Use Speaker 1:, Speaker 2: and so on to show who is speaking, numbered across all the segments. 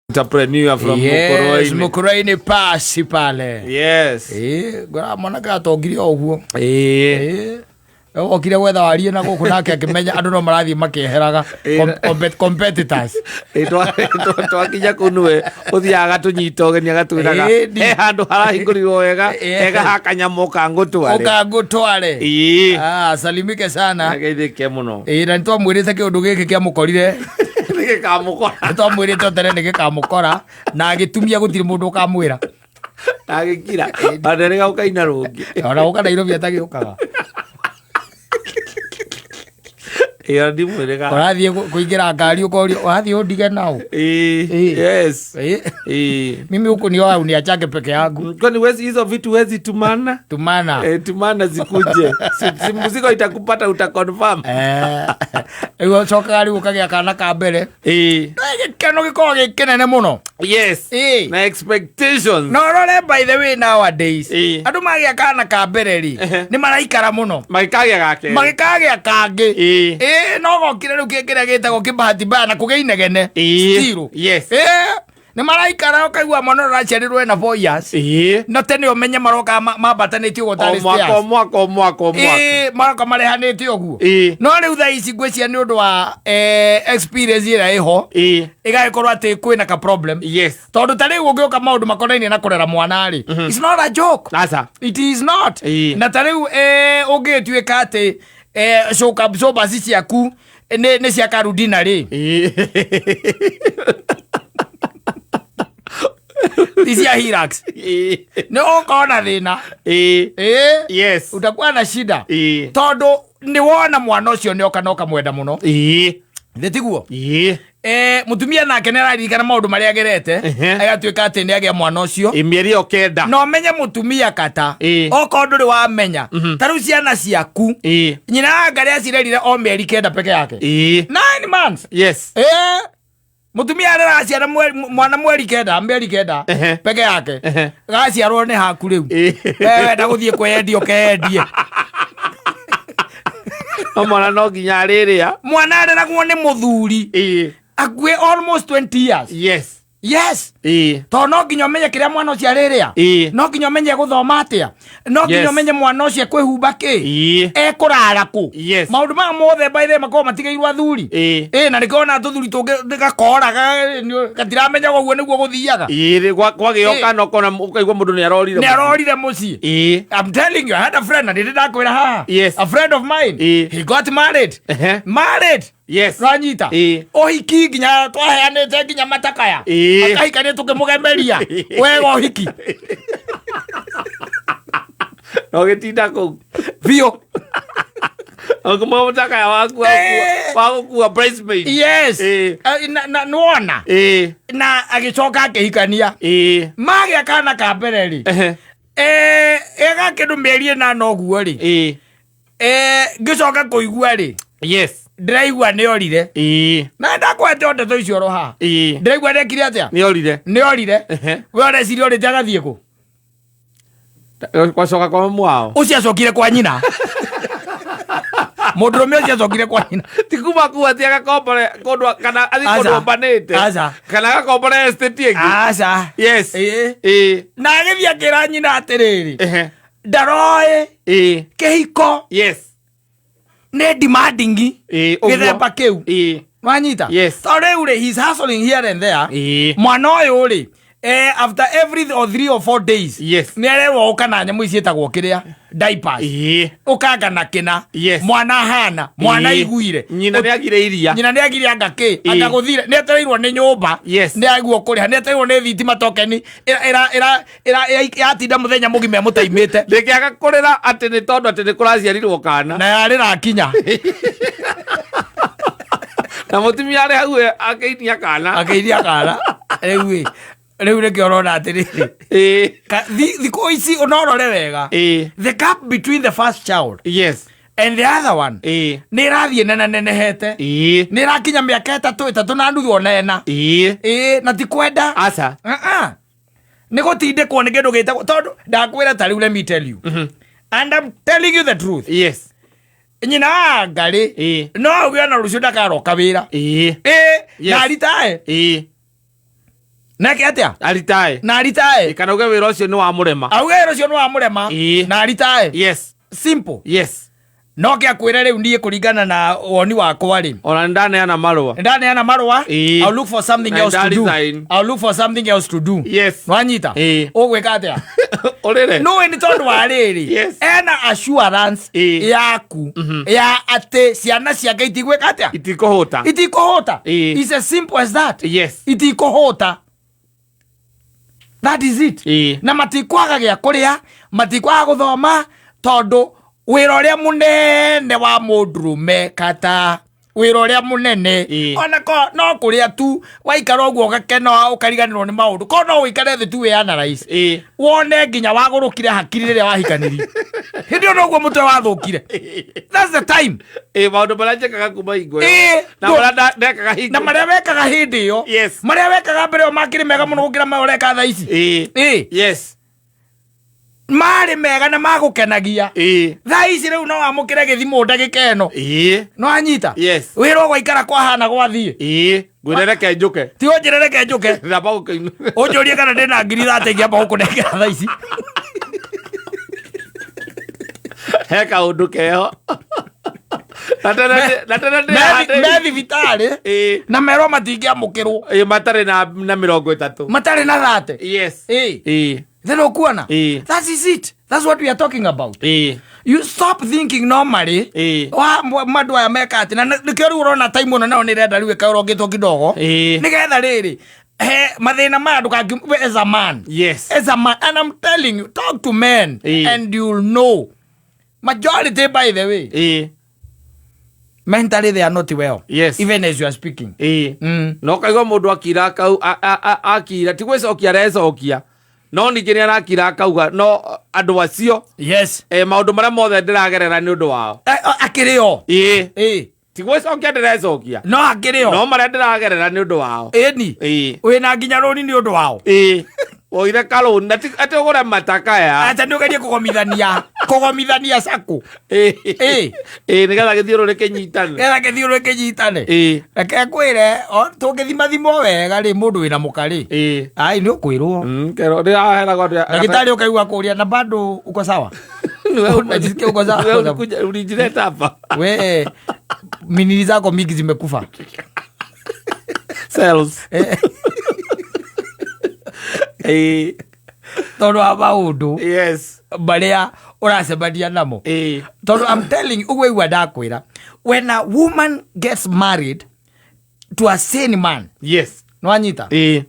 Speaker 1: Entrepreneur from
Speaker 2: Yes,
Speaker 1: Mukoroini.
Speaker 2: Mukoroini pasi pale.
Speaker 1: Yes.
Speaker 2: Ngora mwanake atongire o ũguo.
Speaker 1: Eh.
Speaker 2: Okire gwetha warie na gũkũ nake akĩmenya andũ no marathiĩ makĩeheraga competitors.
Speaker 1: Twakinya kũu nĩwe ũthiaga agatũnyita ũgeni agatwĩraga he handũ harahingũrirwo wega hega ha kanyamũ kangũtware.
Speaker 2: Ũkangũtware.
Speaker 1: Ĩĩ.
Speaker 2: Ah, salimike sana.
Speaker 1: Ageithĩke mũno.
Speaker 2: Ĩĩ, na nĩtwamwĩrĩte kĩũndũ gĩkĩ kĩamũkorire.
Speaker 1: Nĩgĩkamũkora.
Speaker 2: Nĩtwamwĩrĩte o tene nĩgĩkamũkora na agĩtumia gũtirĩ mũndũ ũkamwĩra.
Speaker 1: Agĩkira. Ona nĩgaukaina rũngĩ.
Speaker 2: Ona gũka Nairobi atagĩũkaga.
Speaker 1: Ĩyo ndimwĩrĩga.
Speaker 2: Ũrathiĩ kũingĩra ngari ũkorio ũrathiĩ ũndige nao.
Speaker 1: Ĩĩ.
Speaker 2: Ĩĩ.
Speaker 1: Yes.
Speaker 2: Ĩĩ.
Speaker 1: Ĩĩ.
Speaker 2: Mimi huku ni wao uniachake peke yangu.
Speaker 1: Kwani wezi hizo vitu wezi tumana?
Speaker 2: Tumana.
Speaker 1: Eh, tumana zikuje. Si mzigo itakupata utaconfirm.
Speaker 2: Eh. Rĩu ũcokaga rĩu ũkagĩa kana ka mbere.
Speaker 1: Ĩĩ.
Speaker 2: Gĩkeno gĩkoragwo gĩ kĩnene mũno.
Speaker 1: Yes.
Speaker 2: Ĩĩ.
Speaker 1: Na expectations.
Speaker 2: Na ũrore by the way nowadays.
Speaker 1: Ĩĩ.
Speaker 2: Andũ magĩa kana ka mbere rĩ, nĩ maraikara mũno.
Speaker 1: Magĩkagĩa ga kerĩ.
Speaker 2: Magĩkagĩa kangĩ.
Speaker 1: Ĩĩ.
Speaker 2: Ĩĩ no gokire rĩu kĩrĩa gĩtagwo kĩbahati mbaya na kũgĩa inegene.
Speaker 1: Ĩĩ.
Speaker 2: Still.
Speaker 1: Yes.
Speaker 2: Ĩĩ. Nĩ maraikara ũkaigua mwana ũrĩa ũraciarirwo ena 4 years.
Speaker 1: Ĩĩ.
Speaker 2: No tene ũmenye maroka mambatanĩtie ũguo
Speaker 1: O
Speaker 2: tarĩ
Speaker 1: mwaka o
Speaker 2: stairs.
Speaker 1: mwaka o mwaka o mwaka.
Speaker 2: Ĩĩ, maroka marehanĩte ũguo.
Speaker 1: Ĩĩ.
Speaker 2: No rĩu thaa ici ngwĩciria nĩ ũndũ wa experience ĩrĩa ĩho
Speaker 1: Ĩĩ.
Speaker 2: ĩgagĩkorwo atĩ kwĩna ka problem.
Speaker 1: Yes.
Speaker 2: Tondũ ta rĩu ũngĩũka maũndũ makonainie na kũrera mwana rĩ, it's not a joke.
Speaker 1: Aca.
Speaker 2: It is not.
Speaker 1: Ĩĩ.
Speaker 2: Na ta rĩu ũngĩtuĩka atĩ shock absorbers ciaku nĩ cia karudina rĩ,
Speaker 1: Ĩĩ.
Speaker 2: ti cia Hilux.
Speaker 1: Ĩĩ.
Speaker 2: Nĩ ũgũkorwo na thĩna.
Speaker 1: Ĩĩ.
Speaker 2: Ĩĩ.
Speaker 1: Yes.
Speaker 2: Utakuwa na shida.
Speaker 1: Ĩĩ.
Speaker 2: Tondũ nĩ wona mwana ũcio nĩ oka na ũkamwenda mũno.
Speaker 1: Ĩĩ.
Speaker 2: Thĩ tiguo?
Speaker 1: Ĩĩ.
Speaker 2: Mũtumia nake nĩ araririkana maũndũ marĩa agerete agatuĩka atĩ nĩ agĩa mwana ũcio.
Speaker 1: Ĩ mĩeri ĩyo kenda.
Speaker 2: Na ũmenye mũtumia kata
Speaker 1: Ĩĩ.
Speaker 2: okorwo ndũrĩ wamenya ta rĩu ciana ciaku
Speaker 1: Ĩĩ.
Speaker 2: nyina wa ngarĩ acirerire o mĩeri 9 peke yake.
Speaker 1: Ĩĩ.
Speaker 2: 9 months.
Speaker 1: Yes.
Speaker 2: Mũtumia areraga ciana mwana mweri kenda, mĩeri 9 peke yake. Gaciarwo nĩ haku rĩu. We wenda gũthiĩ kwĩyendia ũkeyendie.
Speaker 1: No mwana no nginya arĩrĩa.
Speaker 2: Mwana areragwo nĩ mũthuri akuĩ almost 20 years.
Speaker 1: Yes.
Speaker 2: Yes.
Speaker 1: Ĩĩ.
Speaker 2: Tondũ no nginya ũmenye kĩrĩa mwana ũcio arĩrĩa.
Speaker 1: Ĩĩ.
Speaker 2: No nginya ũmenye gũthoma atĩa. No nginya ũmenye mwana ũcio ekwĩhumba kĩ.
Speaker 1: Ĩĩ.
Speaker 2: Ekũrara kũ.
Speaker 1: Yes.
Speaker 2: Maũndũ maya mothe by the way makoragwo matigĩirwo athuri.
Speaker 1: Ĩĩ.
Speaker 2: Ĩĩ, na nĩkĩo ona tũthuri tũngĩ gakoraga gatiramenya ũguo nĩguo gũthiaga.
Speaker 1: Ĩĩ, kwagĩa kana ũkona ũkaigua mũndũ nĩ arorire.
Speaker 2: Nĩ arorire mũciĩ.
Speaker 1: Ĩĩ.
Speaker 2: I'm telling you, I had a friend, na nĩ ndakwĩra haha.
Speaker 1: Yes.
Speaker 2: A friend of mine.
Speaker 1: Ĩĩ.
Speaker 2: He got married. Married.
Speaker 1: Yes.
Speaker 2: Ranyita.
Speaker 1: Ĩĩ.
Speaker 2: Ũhiki nginya twaheanĩte nginya matakaya.
Speaker 1: Ĩĩ.
Speaker 2: Akahikania tũkĩmũgemeria. Wega ũhiki.
Speaker 1: Na ũgĩtinda kũu.
Speaker 2: Biũ.
Speaker 1: Ũkĩmũhe mũtakaya waku wa
Speaker 2: Ĩĩ.
Speaker 1: wa gũkua bridesmaid.
Speaker 2: Yes.
Speaker 1: Ĩĩ.
Speaker 2: Na nĩwona.
Speaker 1: Ĩĩ.
Speaker 2: Na agĩcoka akĩhikania.
Speaker 1: Ĩĩ.
Speaker 2: Magĩa kana ka mbere rĩ. Ega kĩndũ mĩeri 8 ũguo rĩ.
Speaker 1: Ĩĩ.
Speaker 2: Ngĩcoka kũigua rĩ.
Speaker 1: Yes.
Speaker 2: Ndĩraigua nĩ orire.
Speaker 1: Ĩĩ.
Speaker 2: Na ndakwete ndeto icio oro haha.
Speaker 1: Ĩĩ.
Speaker 2: Ndĩraigua nĩekire atĩa?
Speaker 1: Nĩ orire.
Speaker 2: Nĩ orire. We ũreciria orĩte agathiĩ kũ?
Speaker 1: Gwacoka kwa mamu wao.
Speaker 2: Ũcio acokire kwa nyina. Mũndũrũme ũcio acokire kwa nyina.
Speaker 1: Ti kuma kuu atĩ agakombore kũndũ kana athiĩ kũndũ
Speaker 2: Aca.
Speaker 1: ombanĩte.
Speaker 2: Aca.
Speaker 1: Kana agakombore estate ĩngĩ.
Speaker 2: Aca.
Speaker 1: Yes.
Speaker 2: Ĩĩ.
Speaker 1: Ĩĩ.
Speaker 2: Na agĩthiĩ akĩra nyina atĩrĩrĩ. Ndaroĩ
Speaker 1: Ĩĩ.
Speaker 2: kĩhiko
Speaker 1: Yes.
Speaker 2: nĩ demanding
Speaker 1: Ĩĩ, ũguo.
Speaker 2: gĩthemba kĩu.
Speaker 1: Ĩĩ.
Speaker 2: Wanyita?
Speaker 1: Yes.
Speaker 2: Tondũ rĩu rĩ, he's hustling here and there.
Speaker 1: Ĩĩ.
Speaker 2: Mwana ũyũ rĩ, after every or 3 or 4 days
Speaker 1: Yes.
Speaker 2: nĩ arerwo ũka na nyamũ ici ciĩtagwo kĩrĩa diapers.
Speaker 1: Ĩĩ.
Speaker 2: Ũkanga na kĩna.
Speaker 1: Yes.
Speaker 2: Mwana hana, mwana
Speaker 1: Ĩĩ.
Speaker 2: iguire.
Speaker 1: Nyina nĩ agire iria.
Speaker 2: Nyina nĩ agire anga kĩ,
Speaker 1: Ĩĩ.
Speaker 2: anga gũthire, nĩ etereirwo nĩ nyũmba.
Speaker 1: Yes.
Speaker 2: Nĩ aguo kũrĩha, nĩ etereirwo nĩ thitima tokeni yatinda mũthenya mũgima ĩmũtaimĩte.
Speaker 1: Ndĩngĩaga kũrĩra atĩ nĩ tondũ atĩ nĩ kũraciarirwo kana.
Speaker 2: Na yarĩra akinya.
Speaker 1: Na mũtumia arĩ hau akĩinia kana.
Speaker 2: Akĩinia kana. Rĩu ĩ, rĩu nĩkĩo ũrona atĩrĩrĩ.
Speaker 1: Ĩĩ.
Speaker 2: Thikũ ici ũnorore wega.
Speaker 1: Ĩĩ.
Speaker 2: The gap between the first child
Speaker 1: Yes.
Speaker 2: and the other one
Speaker 1: Ĩĩ.
Speaker 2: nĩ ĩrathiĩ nenanenehete.
Speaker 1: Ĩĩ.
Speaker 2: Nĩ ĩrakinya mĩaka 3, 3.5 ona 4.
Speaker 1: Ĩĩ.
Speaker 2: Ĩĩ, na ti kwenda.
Speaker 1: Aca.
Speaker 2: Uh-uh. Nĩ gũtindĩkwo nĩ kĩndũ gĩtagwo tondũ ndakwĩra ta rĩu, let me tell you. And I'm telling you the truth.
Speaker 1: Yes.
Speaker 2: Nyina wa ngarĩ
Speaker 1: Ĩĩ.
Speaker 2: no auge ona rũciũ ndakaroka wĩra.
Speaker 1: Ĩĩ.
Speaker 2: Ĩĩ,
Speaker 1: Yes.
Speaker 2: na aritae.
Speaker 1: Ĩĩ.
Speaker 2: Nake atia?
Speaker 1: Aritae.
Speaker 2: Na aritae.
Speaker 1: Kana uge wĩra ũcio nĩ wa mũrema.
Speaker 2: Auge wĩra ũcio nĩ wa mũrema.
Speaker 1: Ĩĩ.
Speaker 2: Na aritae.
Speaker 1: Yes.
Speaker 2: Simple.
Speaker 1: Yes.
Speaker 2: No kĩa kwĩre rĩu niĩ kũringana na woni wakwa rĩ,
Speaker 1: Ona nĩ ndaneana marũa.
Speaker 2: Ndaneana marũa.
Speaker 1: Ĩĩ.
Speaker 2: I'll look for something
Speaker 1: Na
Speaker 2: else to do.
Speaker 1: nda-resign.
Speaker 2: I'll look for something else to do.
Speaker 1: Yes.
Speaker 2: Nwanyita?
Speaker 1: Ĩĩ.
Speaker 2: Ũgwĩka atĩa?
Speaker 1: Ũrĩre.
Speaker 2: Nũĩ nĩ tondũ wa rĩrĩ,
Speaker 1: Yes.
Speaker 2: ena assurance
Speaker 1: Ĩĩ.
Speaker 2: yaku ya atĩ ciana ciake itigwĩka atĩa?
Speaker 1: Itikũhũta.
Speaker 2: Itikũhũta.
Speaker 1: Ĩĩ.
Speaker 2: It's as simple as that.
Speaker 1: Yes.
Speaker 2: Itikũhũta, that is it.
Speaker 1: Ĩĩ.
Speaker 2: Na matikwaga gĩa kũrĩa, matikwaga gũthoma, tondũ wĩra ũrĩa mũnene wa mũndũrũme kata wĩra ũrĩa mũnene,
Speaker 1: Ĩĩ.
Speaker 2: ona ko no kũrĩa tu, waikara ũguo ũgakena, ũkariganĩrwo nĩ maũndũ, ko no ũikare thĩ tu wĩanalyze,
Speaker 1: Ĩĩ.
Speaker 2: wone nginya wagũrũkire hakiri rĩrĩa wahikanĩrie, hĩndĩ ĩyo noguo mũtwe wathũkire. That's the time.
Speaker 1: Ĩĩ, maũndũ marĩa njĩkaga kuma hingo ĩyo.
Speaker 2: Ĩĩ.
Speaker 1: Na marĩa ndekaga hingo.
Speaker 2: Na marĩa wekaga hĩndĩ ĩyo,
Speaker 1: Yes.
Speaker 2: marĩa wekaga mbere ĩyo makĩrĩ mega mũno gũkĩra marĩa ũreka thaa ici.
Speaker 1: Ĩĩ.
Speaker 2: Ĩĩ.
Speaker 1: Yes.
Speaker 2: Marĩ mega na magũkenagia.
Speaker 1: Ĩĩ.
Speaker 2: Thaa ici rĩu no wamũkĩre gĩthimũ ndagĩka ĩno.
Speaker 1: Ĩĩ.
Speaker 2: No anyita?
Speaker 1: Yes.
Speaker 2: Wĩra ũgwaikara kwahana gwathiĩ.
Speaker 1: Ĩĩ. Ngwĩre reke njũke.
Speaker 2: Ti ũnjĩre reke njũke.
Speaker 1: Ndamba gũkĩinũ.
Speaker 2: Ũnjũrie kana ndĩna 30,000 ingĩamba gũkũnengera thaa ici.
Speaker 1: He kaũndũ keho. Na tene na tene
Speaker 2: Me thibitarĩ.
Speaker 1: Ĩĩ.
Speaker 2: Na merwo matingĩamũkĩrwo.
Speaker 1: Ĩĩ, matarĩ na 30.
Speaker 2: Matarĩ na 30.
Speaker 1: Yes.
Speaker 2: Ĩĩ.
Speaker 1: Ĩĩ.
Speaker 2: Then ũkuona?
Speaker 1: Ĩĩ.
Speaker 2: That is it. That's what we are talking about.
Speaker 1: Ĩĩ.
Speaker 2: You stop thinking normally.
Speaker 1: Ĩĩ.
Speaker 2: Wa mandũ aya meka atĩ na nĩkĩo rĩu ũrona time ĩno nayo nĩrenda rĩu ĩkaũrongĩtwo kidogo,
Speaker 1: Ĩĩ.
Speaker 2: nĩgetha rĩrĩ he mathĩna maya ndũkangi as a man.
Speaker 1: Yes.
Speaker 2: As a man, and I'm telling you, talk to men
Speaker 1: Ĩĩ.
Speaker 2: and you'll know majority, by the way,
Speaker 1: Ĩĩ.
Speaker 2: mentally they are not well.
Speaker 1: Yes.
Speaker 2: Even as you are speaking.
Speaker 1: Ĩĩ. Na ũkaigua mũndũ akira akau akira ti gwĩcokia arecokia, no ningĩ nĩ arakira akauga no andũ acio, maũndũ marĩa mothe ndĩragerera nĩ ũndũ wao.
Speaker 2: Akĩrĩ o.
Speaker 1: Ĩĩ.
Speaker 2: Ĩĩ.
Speaker 1: Ti gwĩcokia ndĩrecokia.
Speaker 2: No akĩrĩ o.
Speaker 1: No marĩa ndĩragerera nĩ ũndũ wao.
Speaker 2: Ĩni.
Speaker 1: Ĩĩ.
Speaker 2: Wĩna nginya rũni nĩ ũndũ wao.
Speaker 1: Ĩĩ, woire karũni na atĩ ũgũre matakaya.
Speaker 2: Acha nĩ ũgerie kũgomithania cakũ.
Speaker 1: Ĩĩ.
Speaker 2: Ĩĩ.
Speaker 1: Ĩĩ, nĩgetha gĩthiũrũrĩ kĩnyitane.
Speaker 2: Getha gĩthiũrũrĩ kĩnyitane.
Speaker 1: Ĩĩ.
Speaker 2: Reke ngwĩre, tũngĩthimathimwo wega rĩ, mũndũ wĩna mũka rĩ,
Speaker 1: Ĩĩ.
Speaker 2: ai nĩ ũkwĩrwo.
Speaker 1: Kero ndĩraheragwo andũ
Speaker 2: Ndagĩtarĩ ũkaigua kũria na bado uko sawa. Unajisikia uko sawa?
Speaker 1: Wewe ulijileta hapa.
Speaker 2: We minili zako mingi zimekufa.
Speaker 1: Cells. Ĩĩ.
Speaker 2: Tondũ wa maũndũ
Speaker 1: Yes.
Speaker 2: marĩa ũracemania namo.
Speaker 1: Ĩĩ.
Speaker 2: Tondũ I'm telling you, ũguo igua ndakwĩra, when a woman gets married to a sane man,
Speaker 1: Yes.
Speaker 2: nĩwanyita?
Speaker 1: Ĩĩ.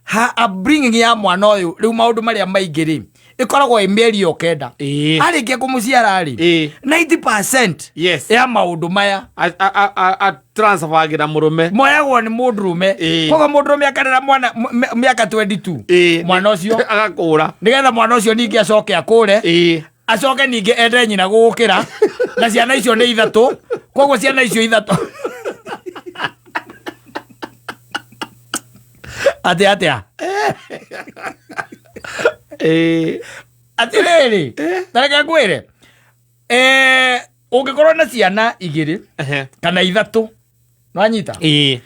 Speaker 2: Ha upbringing ya mwana ũyũ rĩu, maũndũ marĩa maingĩ rĩ, ĩkoragwo ĩ mĩeri o 9.
Speaker 1: Ĩĩ.
Speaker 2: Arĩkia kũmũciara rĩ,
Speaker 1: Ĩĩ.
Speaker 2: 90%
Speaker 1: Yes.
Speaker 2: ya maũndũ maya
Speaker 1: Atransferagĩra mũrũme.
Speaker 2: moyagwo nĩ mũndũrũme.
Speaker 1: Ĩĩ.
Speaker 2: Koguo mũndũrũme akarera mwana mĩaka 22,
Speaker 1: Ĩĩ.
Speaker 2: mwana ũcio,
Speaker 1: Agakũra.
Speaker 2: nĩgetha mwana ũcio ningĩ acoke akũre,
Speaker 1: Ĩĩ.
Speaker 2: acoke ningĩ ende nyina gũgũkĩra, na ciana icio nĩ ithatũ, koguo ciana icio ithatũ atĩ atĩa?
Speaker 1: Ĩĩ.
Speaker 2: Atĩrĩrĩ, tareke ngwĩre, ũngĩkorwo na ciana igĩrĩ kana ithatũ, nwanyita?
Speaker 1: Ĩĩ.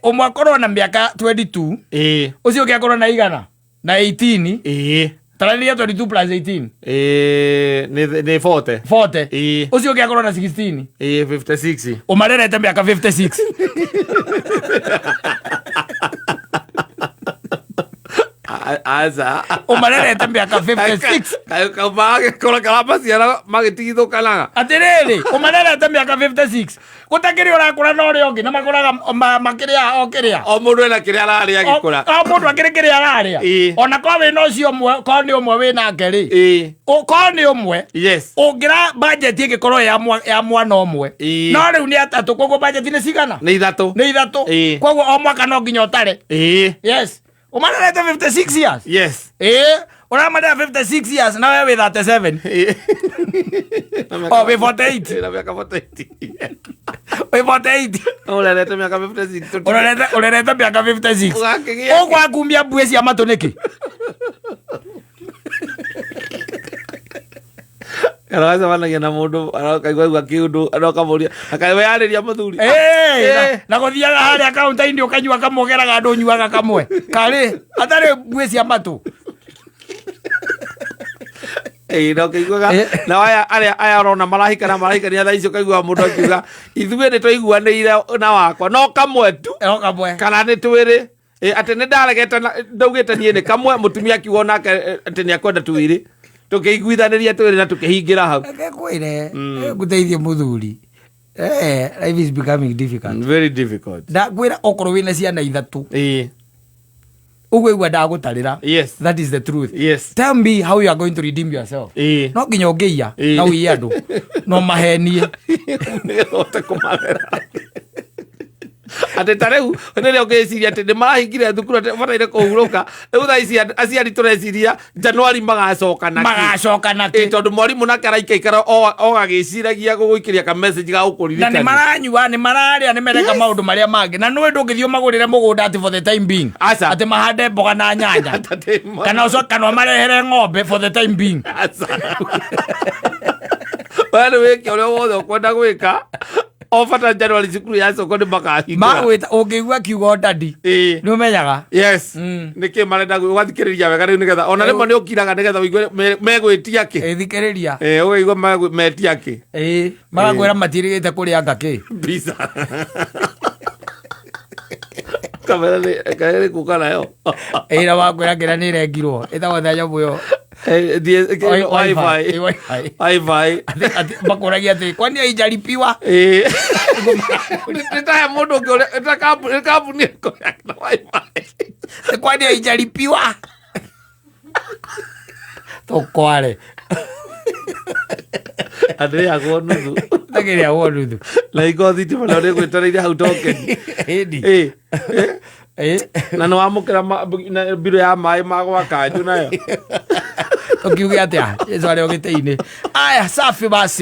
Speaker 2: Ũmwe akorwo na mĩaka 22,
Speaker 1: Ĩĩ.
Speaker 2: ũcio ũngĩ akorwo na igana na 18.
Speaker 1: Ĩĩ.
Speaker 2: Taranĩria 22 plus 18.
Speaker 1: Ĩĩ, nĩ 40.
Speaker 2: 40.
Speaker 1: Ĩĩ.
Speaker 2: Ũcio ũngĩ akorwo na 16.
Speaker 1: Ĩĩ, 56.
Speaker 2: Ũmarerete mĩaka 56.
Speaker 1: Aca.
Speaker 2: Ũmarerete mĩaka 56.
Speaker 1: Magĩkora kana maciara magĩtigithũkanaga.
Speaker 2: Atĩrĩrĩ, ũmarerete mĩaka 56, gũtakĩrĩ ũrakũra na ũrĩa ũngĩ, na makũraga makĩrĩa o kĩrĩa.
Speaker 1: O mũndũ ena kĩrĩa ararĩa agĩkũra.
Speaker 2: O mũndũ akĩrĩ kĩrĩa ararĩa.
Speaker 1: Ĩĩ.
Speaker 2: Ona ko wĩna ũcio ũmwe, ko nĩ ũmwe wĩ nake rĩ,
Speaker 1: Ĩĩ.
Speaker 2: Ko nĩ ũmwe,
Speaker 1: Yes.
Speaker 2: ũngĩra budget ĩngĩkorwo ya mwana ũmwe,
Speaker 1: Ĩĩ.
Speaker 2: no rĩu nĩ atatũ, koguo budget nĩ cigana?
Speaker 1: Nĩ ithatũ.
Speaker 2: Nĩ ithatũ.
Speaker 1: Ĩĩ.
Speaker 2: Koguo o mwaka no nginya ũtare.
Speaker 1: Ĩĩ.
Speaker 2: Yes, ũmarerete 56 years.
Speaker 1: Yes.
Speaker 2: Ĩĩ, ũramarera 56 years na we wĩ 37.
Speaker 1: Ĩĩ.
Speaker 2: O wĩ 48.
Speaker 1: Na mĩaka 48.
Speaker 2: Wĩ 48.
Speaker 1: Ũrerete mĩaka 56.
Speaker 2: Ũrerete mĩaka 56.
Speaker 1: Ũgakĩgĩa.
Speaker 2: Ũgwakumia mbuĩ cia matũ nĩkĩ?
Speaker 1: Kana wacemanagia na mũndũ akaigua igua kĩũndũ akamũria akaweyarĩria mũthuri.
Speaker 2: Eh, na gũthiaga harĩa kaunta-inĩ ũkanyua kamwe ũgeraga andũ ũnyuaga kamwe karĩ atarĩ mbuĩ cia matũ.
Speaker 1: Ĩĩ, na ũkĩiguaga na aya arĩa aya ũrona marahikana marahikania thaa ici, ũkaigua mũndũ akiuga, "Ithuĩ nĩ twaiguanĩire na wakwa no kamwe tu."
Speaker 2: No kamwe.
Speaker 1: Kana nĩ twĩrĩ. Ĩ, atĩ nĩ ndaregete na- ndaugĩte niĩ nĩ kamwe, mũtumia akiuga onake atĩ nĩ akwenda twĩrĩ, tũkĩiguithanĩria twĩrĩ na tũkĩhingĩra hau.
Speaker 2: Reke ngwĩre, ngũteithie mũthuri. Life is becoming difficult.
Speaker 1: Very difficult.
Speaker 2: Ndakwĩra okorwo wĩna ciana ithatũ, ũguo igua ndagũtarĩra. That is the truth. Tell me how you are going to redeem yourself. No nginya ũngĩiya na ũiye andũ no mahenie.
Speaker 1: Nĩgetha ũhote kũmarera, atĩ ta rĩu rĩrĩa ũngĩciria atĩ nĩ marahingire thukuru, atĩ ũbataire kũhurũka rĩu thaa ici, aciari tũreciria Januari magacoka na kĩ?
Speaker 2: Magacoka na
Speaker 1: Ĩ,
Speaker 2: kĩ?
Speaker 1: Tondũ mwarimũ nake araikaikara o agĩciragia gũgũikĩria ka message ga
Speaker 2: Na nĩ
Speaker 1: gũkũririkania.
Speaker 2: Maranyua, nĩ mararĩa, nĩ mareka maũndũ marĩa mangĩ, na nĩũĩ ndũngĩthiĩ ũmagũrĩre mũgũnda atĩ for the time being.
Speaker 1: Aca.
Speaker 2: Atĩ mahande mboga na nyanya.
Speaker 1: Atĩ
Speaker 2: Kana ũcoke kana ũmarehere ng'ombe for the time being.
Speaker 1: Aca. We nĩ wĩke ũrĩa wothe ũkwenda gwĩka, o bata Januari cukuru yacoko nĩ makahingũra.
Speaker 2: Magwĩta ũngĩigua kiugo "daddy", nĩ ũmenyaga.
Speaker 1: Yes. Nĩ kĩ marenda ũgathikĩrĩria wega rĩu, nĩgetha ona rĩmwe nĩ ũkiraga nĩgetha ũigue megwĩtia kĩ.
Speaker 2: Ĩthikĩrĩria.
Speaker 1: Ĩ, ũkaigua metia kĩ.
Speaker 2: Ĩĩ, magakwĩra matirĩgĩte kũrĩa ngakĩ.
Speaker 1: Pizza. Kamera nĩ kamera nĩ kuka nayo.
Speaker 2: Ĩra wakwĩra kĩrĩa nĩ ĩrengirwo ĩtagwo thenya mũyo.
Speaker 1: Wifi.
Speaker 2: Ĩ, wifi.
Speaker 1: Wifi.
Speaker 2: Makũragia atĩ kwani haijalipiwa?
Speaker 1: Ĩ. Nĩ ta he mũndũ ũngĩ ũrĩa ta kambuni kambuni ĩrĩkũ na wifi.
Speaker 2: Kwani haijalipiwa? Tũkware.
Speaker 1: Andĩrĩhagwo nuthu.
Speaker 2: Tagĩrĩagwo nuthu.
Speaker 1: Na ingo thitima nayo nĩ gwĩtereire hau tokeni.
Speaker 2: Ĩni.
Speaker 1: Ĩ.
Speaker 2: Ĩ.
Speaker 1: Na nĩ wamũkĩra mbirũ ya maĩ ma gwa kanjũ nayo.
Speaker 2: Tũkiuge atĩa? Jesu arĩ o gĩtĩ-inĩ. Aya, safi basi.